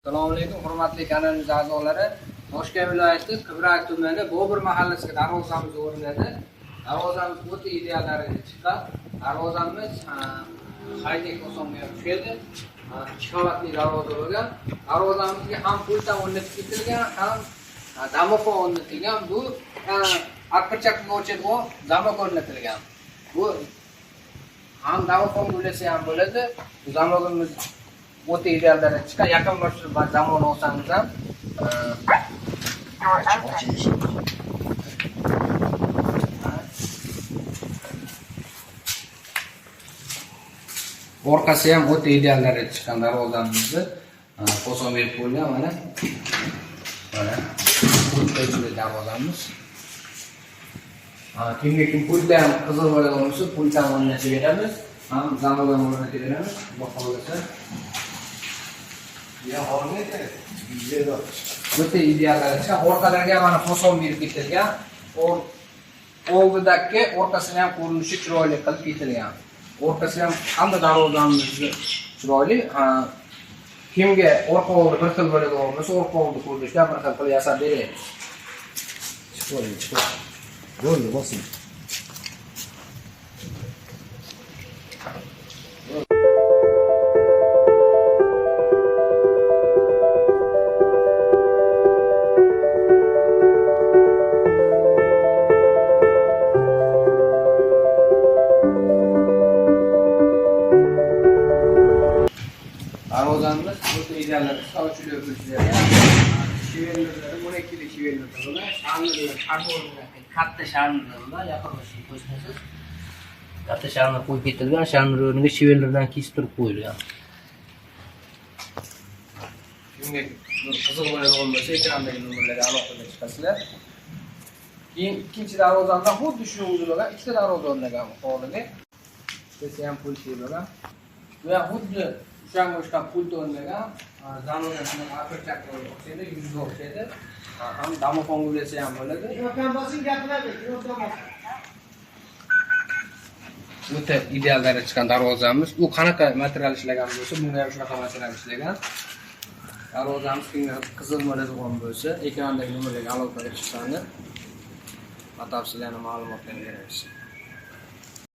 Assalomu alaykum, hurmatli kanalimiz a'zolari. Toshkent viloyati Qibray tumani Bobur mahallasiga darvozamiz o'rnadi. Darvozamiz o'ta ideal darajada chiqqan. Darvozamiz haydek osonga tushadi. Ikki qavatli darvoza bo'lgan. Darvozamizga ham pultam o'rnatib ketilgan, ham domofon o'rnatilgan. Bu arpachakka ochadigan zamok o'rnatilgan. Bu ham domofon bo'lsa ham bo'ladi. Bu zamogimiz o'ta ideal darajada chiqqan. Yaqin bir zamon olsangiz ham orqasi ham o'ta ideal darajada chiqqan darvozamizni poson berib qo'yilgan. Mana mana pultli darvozamiz. Kimga kim pultda ham qiziq bo'ladigan bo'lsa, pult ham o'rnatib beramiz, ham zamok ham o'rnatib beramiz. Xudo xohlasa. O'ta ideal darajada. Orqalariga mana poson berib ketilgan. Oldidagi orqasini ham ko'rinishi chiroyli qilib ketilgan. Orqasi ham hamda darvozamizni chiroyli. Kimga orqa oldi bir xil bo'ladigan bo'lsa, orqa oldi ko'rinishda bir xil qilib yasab beramiz. Chiqib, chiqib. Bo'ldi, bosing. Darvozamiz o'ta ideal ochilib o'chilgan. Shivellerlari 12 lik shivellerlar bo'lgan. Sharnirlar karbonlar, katta sharnirlar bo'lgan. Yaqinlashib qo'ysangiz, katta sharnir qo'yib ketilgan, sharnir o'rniga shivellerdan kesib turib qo'yilgan. Kimga qiziq bo'ladigan bo'lsa, ekrandagi nomerlarga aloqaga chiqasizlar. Keyin ikkinchi darvozamizda xuddi shu bo'lgan, ikkita darvoza o'rnagan hovliga. Ikkitasi ham pul bo'lgan. Bu ham xuddi o'shanga o'xshagan pult o'rnagan. Zamonaviy shunaqa arpachakka o'xshaydi, yuzga o'xshaydi. Ham domofon bo'lsa ham bo'ladi. Knopkani bosing, gapiradi, knopkani bosing. O'ta ideal darajada chiqqan darvozamiz. U qanaqa material ishlagan bo'lsa, bunga ham shunaqa material ishlagan. Darvozamiz kimga qiziq bo'ladigan bo'lsa, ekrandagi nomerlarga aloqaga chiqsangiz, batafsil yana ma'lumotlarni beramiz.